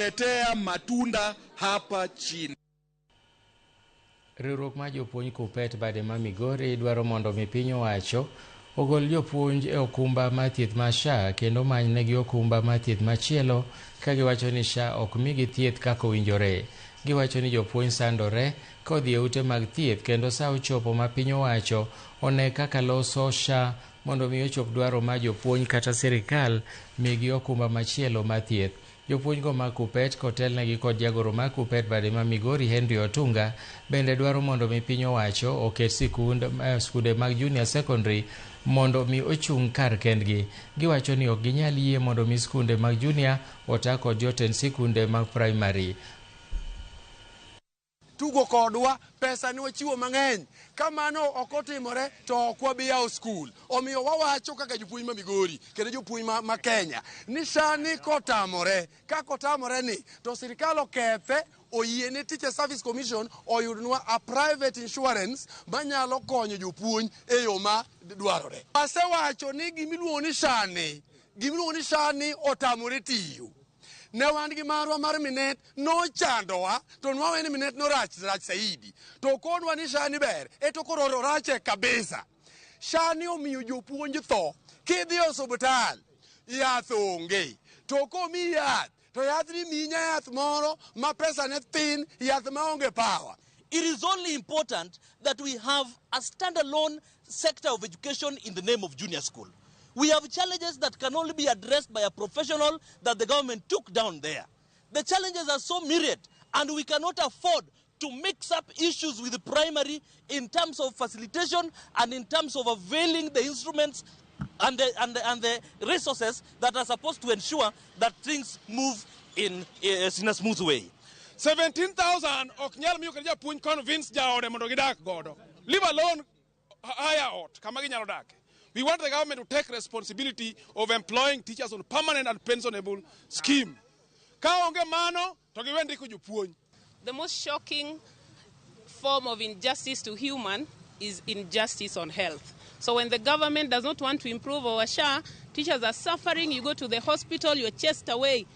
Letea matunda hapa chini. Riwruok mar jopuonj KUPPET bade ma Migori dwaro mondo mi piny owacho ogol jopuonj e okumba mar thieth mar SHA kendo many negi okumba mar thieth machielo ka giwacho ni SHA ok migi thieth kaka owinjore. Giwacho ni jopuonj sandore ka odhi e ute mag thieth kendo sa ochopo ma piny owacho one kaka loso SHA mondo mi ochop dwaro mar jopuonj kata sirikal migi okumba machielo mar thieth. Jopuonjgo mag KUPPET kotelnegi kod jagoro mar KUPPET bade ma Migori Henry Otunga bende dwaro mondo mi piny owacho oket skunde mag junior secondary mondo mi ochung' kar kendgi. Giwacho ni ok ginyal yie mondo mi skunde mag junior ota kod jotend sikunde mag primary. Tugo kodwa pesa ne wachiwo mang'eny ka mano ok otimore to ok wabi yawo skul. Omiyo wawacho kaka jopuonj ma Migori kendo jopuonj ma Kenya ni sani kotamore kaka otamore ni to sirikal okethe oyie ne Teacher Service Commission oyudnwa a private insurance manyalo konyo jopuonj e yo ma dwarore. Asewacho ni gimiluongo ni SHA ni gimiluongo ni SHA ni otamore tiyo. Ne wan gi marwa mar Minet nochandowa to nwawe ni Minet norach rach saidi to konwa ni SHA ni ber eto koro orache kabisa. SHA ni omiyo jopuonj tho. Kidhi e osiptal yath onge to komiyi yath to yathni miyi nyayath moro ma pesa ne thin yath maonge power. It is only important that we have a standalone sector of education in the name of junior school. We have challenges that can only be addressed by a professional that the government took down there. The challenges are so myriad, and we cannot afford to mix up issues with the primary in terms of facilitation and in terms of availing the instruments and the resources that are supposed to ensure that things move in a smooth way. 17,000 ok nyal miyo kata japuonj convince jaode mondo gidak godo. Leave alone hire ot kama ginyalo dake. We want the government to take responsibility of employing teachers on permanent and pensionable scheme. Ka onge mano to giwe ndiko jopuonj. The most shocking form of injustice to human is injustice on health. So when the government does not want to improve our SHA, teachers are suffering. You go to the hospital, you're chased away.